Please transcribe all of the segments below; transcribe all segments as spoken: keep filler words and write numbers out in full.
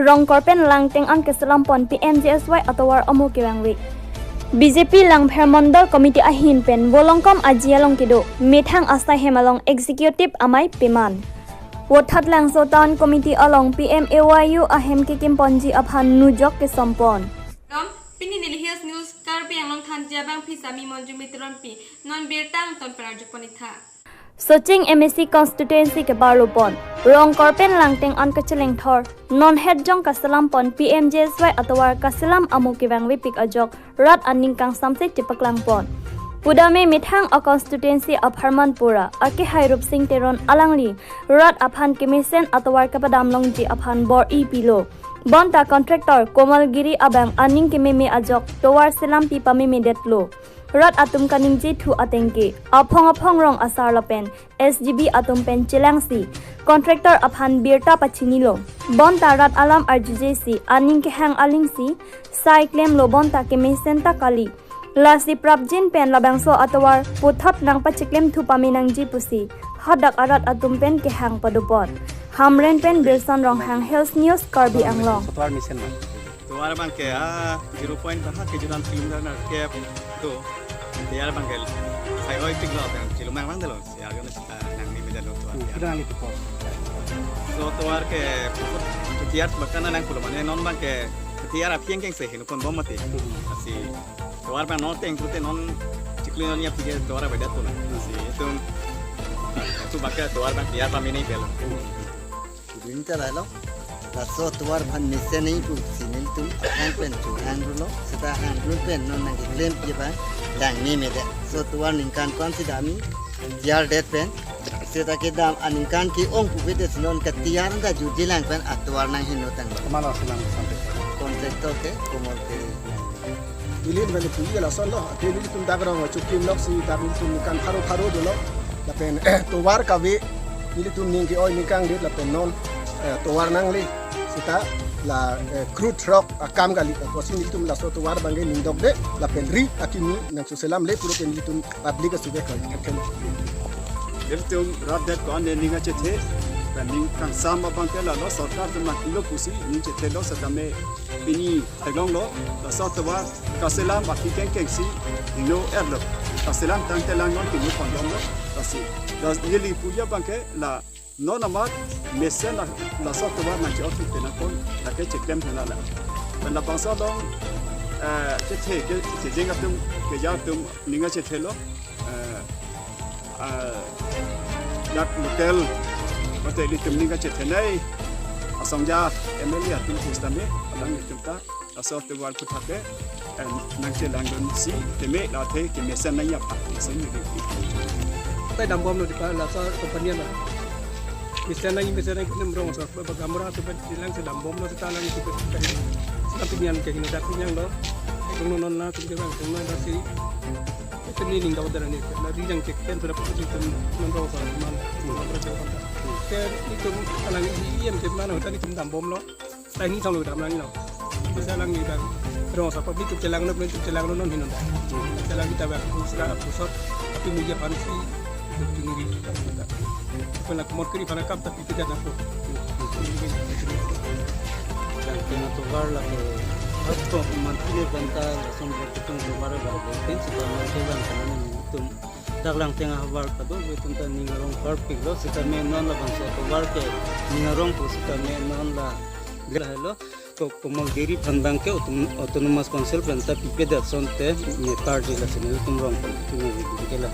Rongkor pen Langteng an keselam pon P M G S Y atovar amo kevangve. B J P Langpher Mondol Committee ahin pen Volongkom Aji along kedo methang asai hem along Executive Amei peman. Vothatlangso Town Committee along P M A Y U ahem kekim ponji aphan nujok kesom pon. Ram, pini Nilly Hills News Karbi Anglong thanji abangpi sami Monjumi Teronpi, non birta angton pen arju pon-ik tha. Socheng M A C constituency kebarlo pon, Rongkor pen Langteng an kacheleng thor, non hetjong kaselam pon P M G S Y atovar kaselam amo kevangvepik ajok rat aning kangsamse chepaklang pon. Pudame methang a constituency apharman pura akehai Rupsing Teron alangli rat aphan kemesen atovar kepadam longji aphan bor-i pilo. Bonta contractor Komal Giri abang aning kememe ajok tovar selampi pamemedetlo. Rat atum kaningje thu ateng ke aphong aphong rong asar lapen S G B atum pen chelangsi contractor aphan birta pachinilo. Bonta rat alam arjujesi aning kehang alingsi sai klemlo, bonta kemesen ta kali. Lasi prapjin pen labangso atovar puthot nangpachiklem thu pame nangji pusi hadak arat atum pen kehang padopon. Hamren pen Birson Ronghang, Hills News, Karbi Anglong. Tovar mesen ma? Tovar abangke, ah, zero point baha ke juran kilometer na ke do. Tiar abangke sai oi tik lo, abang kilometer abang delo. Si agen, ah, nangmemedetlo tovar. Hmm, tiar. Kira ni tu pos. So tovar ke tiar bahkan nang pulo mane non abangke tiar aphi kengkeng se hinu pon bom mati. Hmm. Lasi tovar abang non teng pute non chikli non ya pike tovar abang datu na. Lasi itum, ah, tu abangke tovar abang tiar pamene belo. Dun ta lailo. Laso tovar aphan mesen nangji pusi nelitum aphan pen chu hangrulo. Seta hangru pen non nangkeklem pi abang nangmemedet. So tovar ningkan ko-an si damji, tiar det pen. Seta kedam aningkan ke-ong pupe det si non ketiar ta jutji lang pen atovar nangheno tanglo. Komat lo si nangsampe? Contractor ke, Komal ke. Neli neli puji lason lo, ate nelitum dak rong chukim lok si dak nelitum ningkan pharo pharo dolo. Lapen tovar kave nelitum ning ke-oi ningkang det lapen non, eh, tovar nangle. Seta la, eh, crude rock akam kali. Apotsi nelitum laso tovar abangke ningdok det lapen ri akimi nangsuselam le puro ke nelitum public asuve kai. Nelitum rat det ko-an ne ning kachethe, lapen ning kangsam abangke lalo sorkar atum nangpilo pusi ning chethelo setame pini theklonglo, laso atovar kaselam aphi kengkeng si hingno erlo. Kaselam tangte lang non hingno pon longlo. Lasi, lasi neli puji abangke la non amat mesen la, laso atovar nangche-ot pen akon, lake cheklem hena la. Pen labangso along, eh, chethe ke, chejeng atum, keja atum ning kachethelo. Eh, ah, dak local, mate ilitum ning kachethenei, asongja M L A atum pusitame, alanglitum ta, laso atovar puthot ke, eh, nangchelangdun si, teme la athe kemesen nangji aphan, mesen nangji. Tai dambomlo di pa, laso company la. Mesen nangji, mesen nangji, nem rong so, ba, ba, gamra so, ba, chelang si dambomlo, seta lang si, ba, ba, seta pinyan ke hino dak pinyan lo. Tung non non na, tung ke bang, tung non na si. Itum ni ning daw dara ni, na ri jang chek pen sura pusi itum non rong so man, man rong so man. Ke itum alang E M ke man hotan itum dambomlo. Tai ni sanglo dam lang lo. Bisa lang ni dam. Rong so public itum chelanglo, itum chelanglo non hinon da. Chelang kita bang pusra pusot. Tapi media pansi itum ri. Pela komot kiri pala kap tapi tidak dapat. Yang kena tukar lagi. Apa mantu ni banta langsung berhitung tukar lagi. Kan sudah nanti bang kena ni itum. Dak Langteng ahavar kado itum ta ning arong parpiklo, sitame non labangso atovar ke ning arong pu sitame non la gila helo. Ko Komal Giri aphan abangke auton-, Autonomous Council pen ta pipedet asonte ne party la sini itum rong pen itum ne ke la.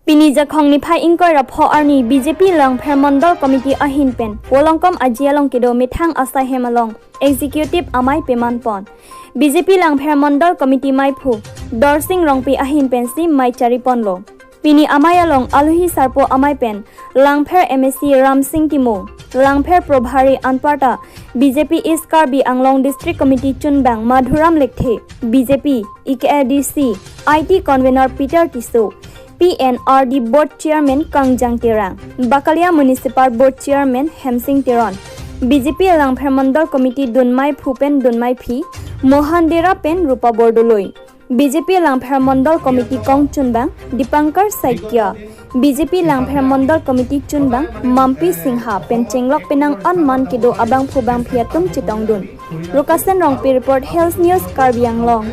Pini Jakhong niphai ingkoi ra pho arni B J P Langpher Mondol Committee ahin pen Volongkom Aji along kedo methang asai hem along Executive Amei peman pon. B J P Langpher Mondol Committee meiphu Dorsing Rongpi ahin pensi mei chari ponlo. Pini amei along alohi sarpo amei pen Langpher M A C Ramsing Timung, Langpher Probhari anparta B J P East Karbi Anglong District Committee chunbang Madhuram Lekthe, B J P E K A D C I T Convener Peter Tisso, P N R D Board Chairman Kangjang Terang, Bakalia Municipal Board Chairman Hemsing Teron, B J P Langpher Mondol Committee dunmeiphu pen dunmeiphi Mohan Dera pen Rupa Bordoloi. B J P Langpher Mondol Committee kongchunbang Dipankar Saikia, B J P Langpher Mondol Committee chunbang Mampi Singha pen chenglok penang an man kedo abangphu bangphi atum chetongdun. Rukasen Rongpi report, Hills News, Karbi Anglong.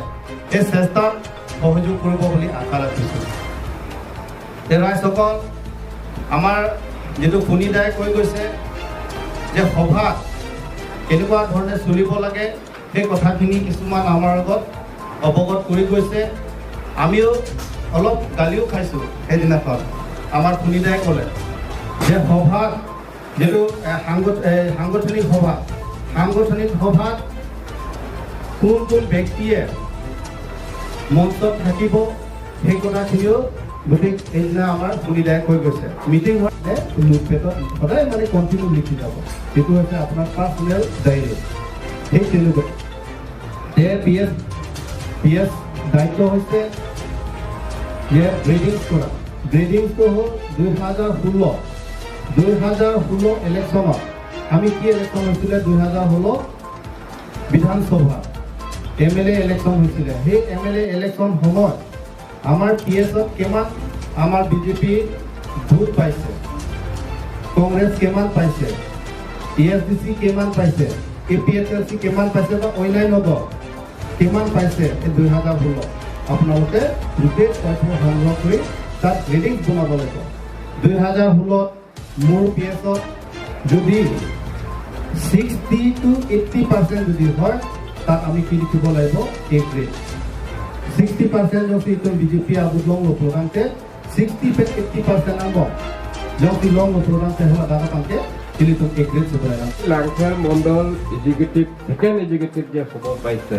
এই চেষ্টাত সহযোগ কৰিব বুলি আশা ৰাখিছোঁ। এই ৰাইজসকল, আমাৰ যিটো ফুনি দাই কৈ গৈছে যে সভাত কেনেকুৱা ধৰণে চলিব লাগে, সেই কথাখিনি কিছুমান আমাৰ লগত অৱগত কৰি গৈছে। আমিও অলপ গালিও খাইছোঁ সেইদিনাখন। আমাৰ ফুনি দাই ক'লে যে সভাত যিটো, এ, সাংগঠ-, এ, সাংগঠনিক সভা, সাংগঠনিক সভাত কোন কোন ব্যক্তিয়ে মঞ্চত থাকিব, সেই কথাখিনিও গোটেই সেইদিনা আমাৰ ফুনি দাই কৈ গৈছে। মিটিং হ'লে নোটপেডত সদায় মানে কণ্টিনিউ লিখি যাব। এইটো হৈছে আপোনাৰ পাৰ্চনেল ডায়েৰী। সেই তেনেকুৱা। যে পি এছ, পি এছ দায়িত্ব হৈছে যে গ্ৰেডিংছ কৰা। গ্ৰেডিংছটো হ'ল দুই হাজাৰ ষোল্ল, দুই হাজাৰ ষোল্ল ইলেকশ্যনত আমি কি ইলেকশ্যন হৈছিলে? দুই হাজাৰ ষোল্ল বিধানসভা এম এল এ ইলেকশ্যন হৈছিলে। সেই এম এল এ ইলেকশ্যন সময়ত আমাৰ পি এছত কিমান আমাৰ বি জে পি ভোট পাইছে, কংগ্ৰেছ কিমান পাইছে, এ এছ ডি চি কিমান পাইছে, এ পি এইচ এল চি কিমান পাইছে বা অন্যান্য দল কিমান পাইছে এই দুই হাজাৰ ষোল্ল, আপোনালোকে গোটেই তথ্য সংগ্ৰহ কৰি তাত গ্ৰেডিংছ বনাব লাগিব। দুই হাজাৰ ষোল্লত মোৰ পি এছত যদি ছিক্সটি টু এইটি পাৰ্চেণ্ট যদি হয়, তাত আমি কি লিখিব লাগিব? A grade. ছিক্সটি পাৰ্চেণ্ট যদি এইটো B J P abut longlo pulotangte, sixty pen eighty percent angbong যদি longlo pulotangte, hela dana tangte ilitum A grade sebenarnya. Langpher Mondol Executive, Second Executive যে হ'ব পাইছে,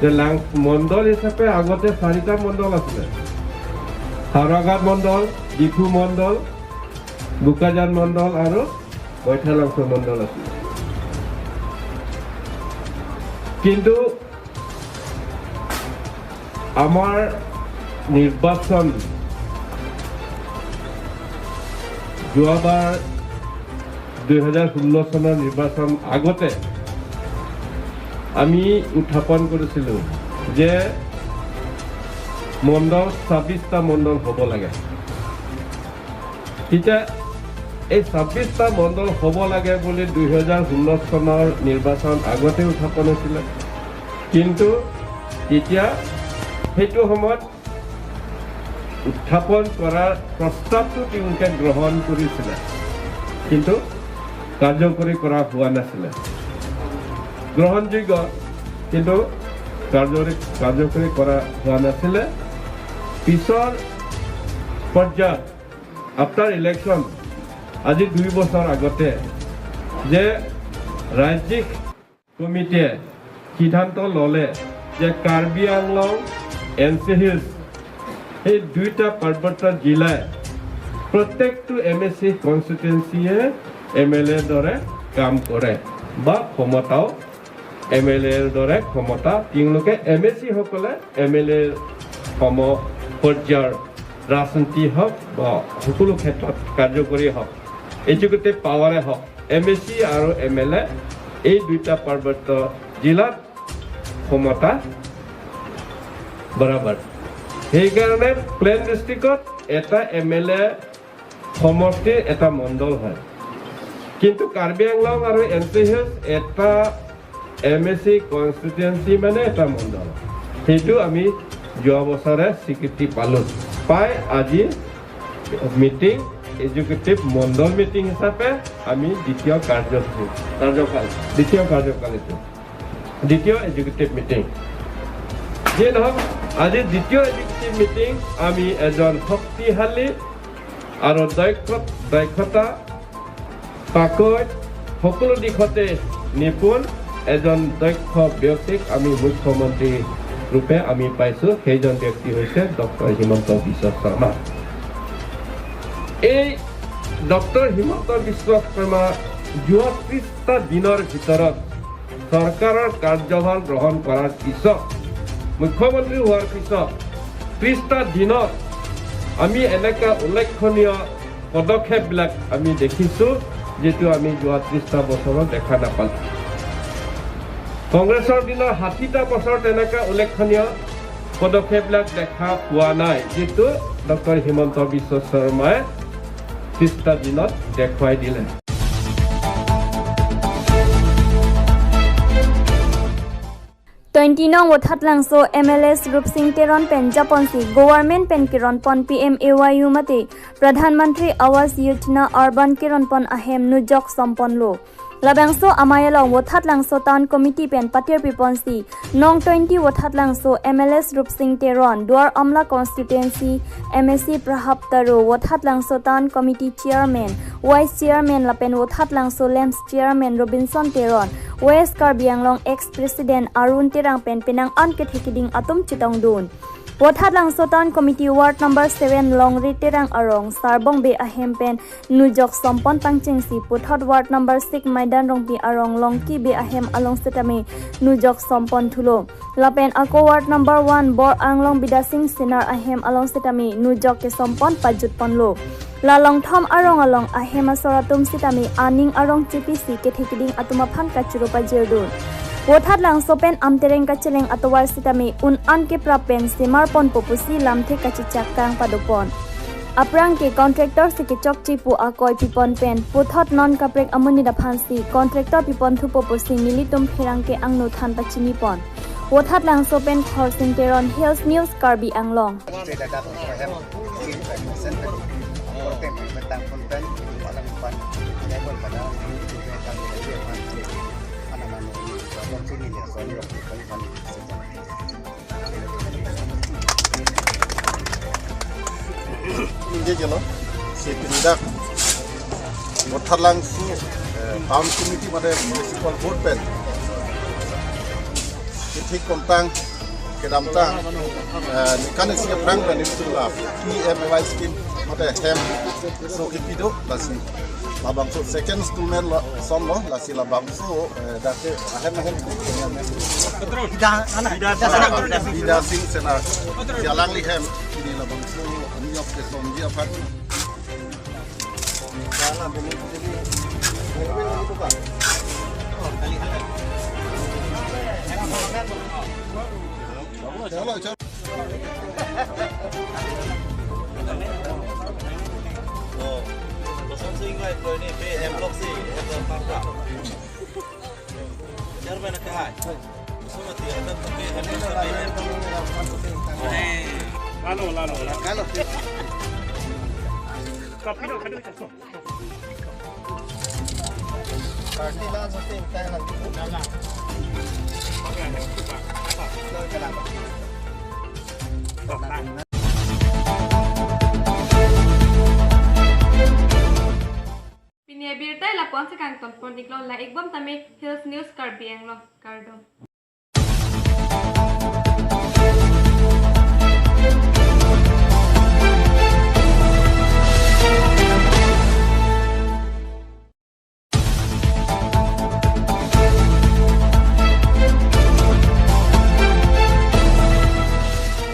যে লাং-, মণ্ডল হিচাপে আগতে চাৰিটা মণ্ডল আছিলে, হাওৰাঘাট মণ্ডল, ডিফু মণ্ডল, বোকাজান মণ্ডল আৰু বৈঠালাংচ' মণ্ডল আছিলে। কিন্তু আমাৰ নিৰ্বাচন, যোৱাবাৰ দুই হাজাৰ ষোল্ল চনৰ নিৰ্বাচন আগতে আমি উত্থাপন কৰিছিলো যে মণ্ডল, ছাব্বিশটা মণ্ডল হ'ব লাগে। তেতিয়া এই ছাব্বিশটা মণ্ডল হ'ব লাগে বুলি দুই হাজাৰ ষোল্ল চনৰ নিৰ্বাচন আগতে উত্থাপন হৈছিলে। কিন্তু তেতিয়া সেইটো সময়ত উত্থাপন কৰাৰ প্ৰস্তাৱটো তেওঁলোকে গ্ৰহণ কৰিছিলে, কিন্তু কাৰ্যকৰী কৰা হোৱা নাছিলে। গ্ৰহণযোগ্য, কিন্তু কাৰ্যকৰী, কাৰ্যকৰী কৰা হোৱা নাছিলে। পিছৰ পৰ্যায়ত, আফটাৰ ইলেকশ্যন, আজি দুই বছৰ আগতে যে ৰাজ্যিক কমিটিয়ে সিদ্ধান্ত ল'লে যে কাৰ্বি আংলং, এন চি হিলছ, এই দুইটা পাৰ্বত্য জিলাই প্ৰত্যেকটো এম এ চি কনষ্টিটুৱেঞ্চিয়ে এম এল এৰ দৰে কাম কৰে বা ক্ষমতাও এম এল এৰ দৰে ক্ষমতা তেওঁলোকে এম এ চি সকলে এম এল এৰ সম পৰ্যায়ৰ ৰাজনীতি হওক বা সকলো ক্ষেত্ৰত কাৰ্যকৰী হওক, এক্সিকিউটিভ পাৱাৰে হওক, এম এ চি আৰু এম এল এ এই দুইটা পাৰ্বত্য জিলাত ক্ষমতা বৰাবৰ। সেইকাৰণে প্লেন ডিষ্ট্ৰিক্টত এটা এম এল এ সমষ্টিৰ এটা মণ্ডল হয়, কিন্তু কাৰ্বি আংলং আৰু এন চি হিলছ এটা এম এ চি কনষ্টিটুৱেঞ্চি মানে এটা মণ্ডল। সেইটো আমি যোৱা বছৰে স্বীকৃতি পালো। পাই আজি মিটিং, এক্সিকিউটিভ মণ্ডল মিটিং হিচাপে আমি দ্বিতীয় কাৰ্যসূচী, কাৰ্যকাল, দ্বিতীয় কাৰ্যকাল এইটো, দ্বিতীয় এক্সিকিউটিভ মিটিং। যিয়ে নহওক, আজি দ্বিতীয় এক্সিকিউটিভ মিটিং আমি এজন শক্তিশালী আৰু দক্ষ, দক্ষতা, পাকৈত, সকলো দিশতে নিপুণ এজন দক্ষ ব্যক্তিক আমি মুখ্যমন্ত্ৰী ৰূপে আমি পাইছো। সেইজন ব্যক্তি হৈছে ডক্টৰ হিমন্ত বিশ্ব শৰ্মা। এই ডক্টৰ হিমন্ত বিশ্ব শৰ্মা যোৱা ত্ৰিশটা দিনৰ ভিতৰত চৰকাৰৰ কাৰ্যভাৰ গ্ৰহণ কৰাৰ পিছত, মুখ্যমন্ত্ৰী হোৱাৰ পিছত ত্ৰিশটা দিনত আমি এনেকুৱা উল্লেখনীয় পদক্ষেপবিলাক আমি দেখিছো, যিটো আমি যোৱা ত্ৰিশটা বছৰত দেখা নাপালো। কংগ্ৰেছৰ দিনৰ ষাঠিটা বছৰ তেনেকুৱা উল্লেখনীয় পদক্ষেপবিলাক দেখা পোৱা নাই, যিটো ডক্টৰ হিমন্ত বিশ্ব শৰ্মাই ত্ৰিশটা দিনত দেখুৱাই দিলে। Twenty nong Vothatlangso M L A Rupsing Teron pen japonsi government pen keronpon P M A Y U mate Pradhan Mantri Awas Yojana urban keronpon ahem nujok somponlo. Labangso amei along Vothatlangso Town Committee pen patirpiponsi nong twenty Vothatlangso M L A Rupsing Teron, Duar Amla Constituency M A C Prahab Taro, Vothatlangso Town Committee Chairman, Vice Chairman lapen Vothatlangso LAMPS Chairman Robinson Teron, West Karbi Anglong ex President Arun Terang pen penang an kethe keding atum chetongdun. Vothatlangso Town Committee Ward number seven Longri Terang arong Sarbong Bey ahem pen nujok sompon pangchengsi puthot Ward number six Maidan Rongpi arong Longki Bey ahem along setame nujok sompon thulo. Lapen ako Ward number one Bor Anglong Bidasing Senar ahem along setame nujok kesompon pajutponlo. La longthom arong along ahem asor atum setame aning arong chepisi kethe keding atum aphan kachoro pajirdun. Vothatlangso pen amtereng kacheleng atovar setame un an keprap pen semarponpo pusi lamthe kachechak kang padopon. Aphrang ke contractor si kechokche pu akoi pipon pen puthot non kaprek amonit aphansi contractor pipon thupo pusi nelitum pherangke angno than pachinipon. Vothatlangso pen Khorsing Teron, Hills News, Karbi Anglong. India jelo, si tindak Vothatlangso, eh, Town Committee mate Municipal Board pen kethik kontang kedamtang, eh, nikan isi aphrang pen nelitum la P M A Y scheme mate hem so kipi do lasi labangso second installment lo somlo lasi labangso, eh, dak ke ahem ahem Bida, ana, Bida Senar. Bida Singh Senar. Si alangli hem ini labangso niyok kesomji aphan. Lalo, lalo, lalo. Lalo. Kapi do, kapi do, kapi do. Pini abirta lapu-an si kangtonpon-iklo, la-ikbom tame Hills News Karbi Anglong, kardom.